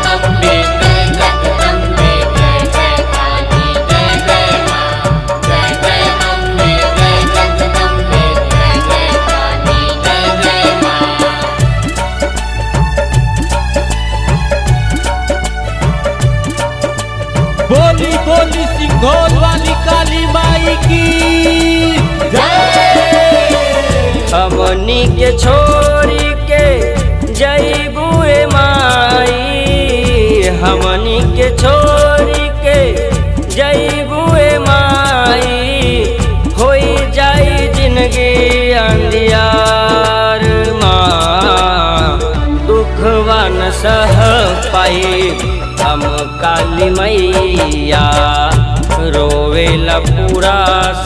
अम्बे जय जगदम्बे जय जय काली जय जय माँ जय जय अम्बे जय जगदम्बे जय जय काली जय जय माँ। बोली बोली सिंघोल वाली काली माई की जय। हमनी के छोरी के जईबुए माई, हमनी के छोरी के जईबुए माई, होई जाई जिंदगी अंधियार माँ। दुखवा न सह पाई हम काली मैया, रोवेला पूरा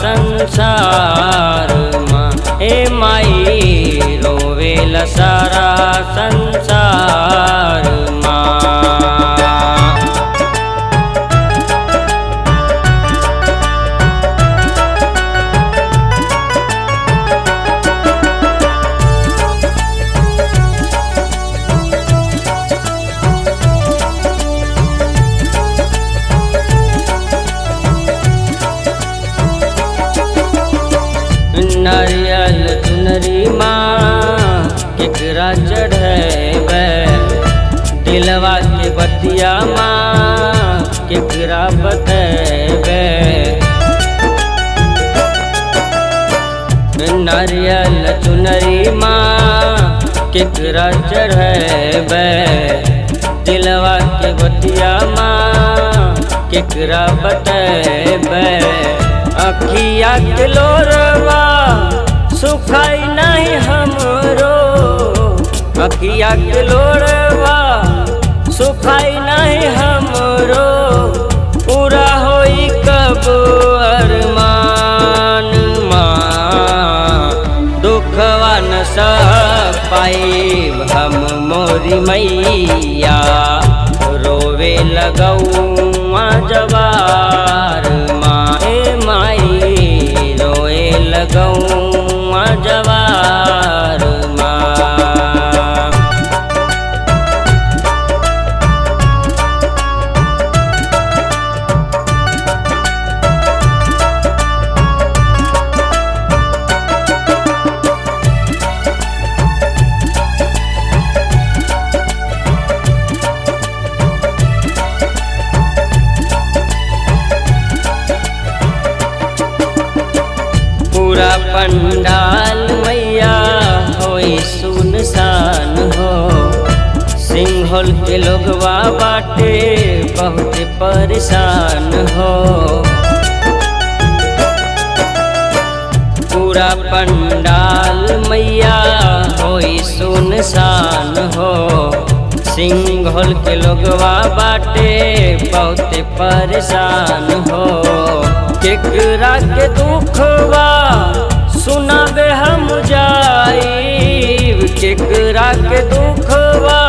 संसार माँ। ए माई रोवेला सारा संसार माँ। नारियल चुनरी माँ केकरा चढ़ेबै, दिलवा के बतिया माँ केकरा बतेबै। नारियल चुनरी माँ केकरा चढ़ेबै, दिलवा के बतिया माँ केकरा बतेबै। अखिया के लोरवा सुखाई नहीं हमरो, अखिया के लोरवा सुखाई नहीं हमरो, पूरा होई कब अरमान माँ। दुखवा न सह पाइब हम मोरी मैया, रोवे लगौआ जवार माँ। ए माई रोए लगौआ जवार माँ। पूरा पंडाल मैया होई सुनसान हो, सिंघल के लोगवा बाटे बहुत परेशान हो। पूरा पंडाल मैया होई सुनसान हो, सिंघल के लोगवा बाटे बहुत परेशान हो। केकरा के दुखवा सुनाबे हम जाइब, केकरा के दुखवा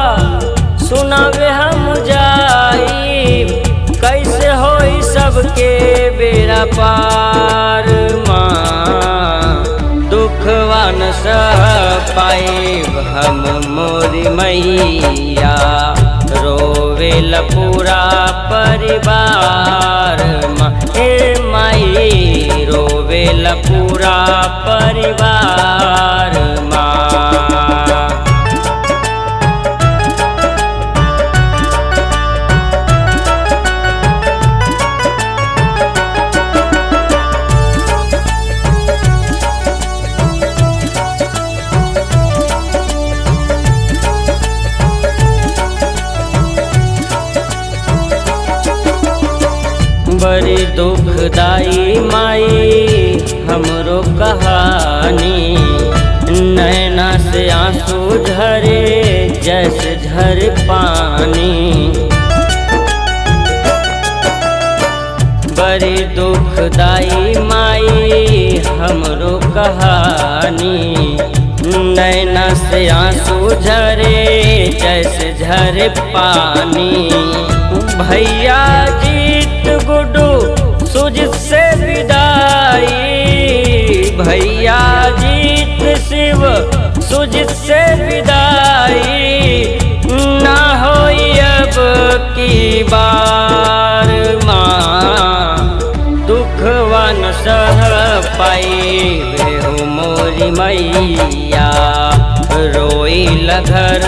सुनाबे हम जाइब, कैसे होई सबके बेड़ा पार माँ। दुखवा न सह पाइब हम मोरी मैया, रोवेला पूरा परिवार माँ। ए माई रोवेला पूरा परिवार माँ। बड़ी दुखदाई माई हमरो कहानी, नैना से आंसू झरे जैसे झर पानी। बड़ी दुखदाई माई हमरो कहानी, नैना से आंसू झरे जैसे झर पानी। भैया जीत गुडू सुजित से विदाई, भैया जीत शिव सुजित से विदाई, ना होई अब की बार माँ, दुखवा न सह पाई हो मोरी मैया। रोई घर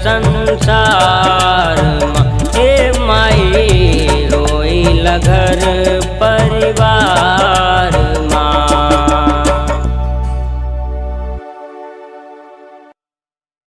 संसार माँ, हे माई रोई घर परिवार।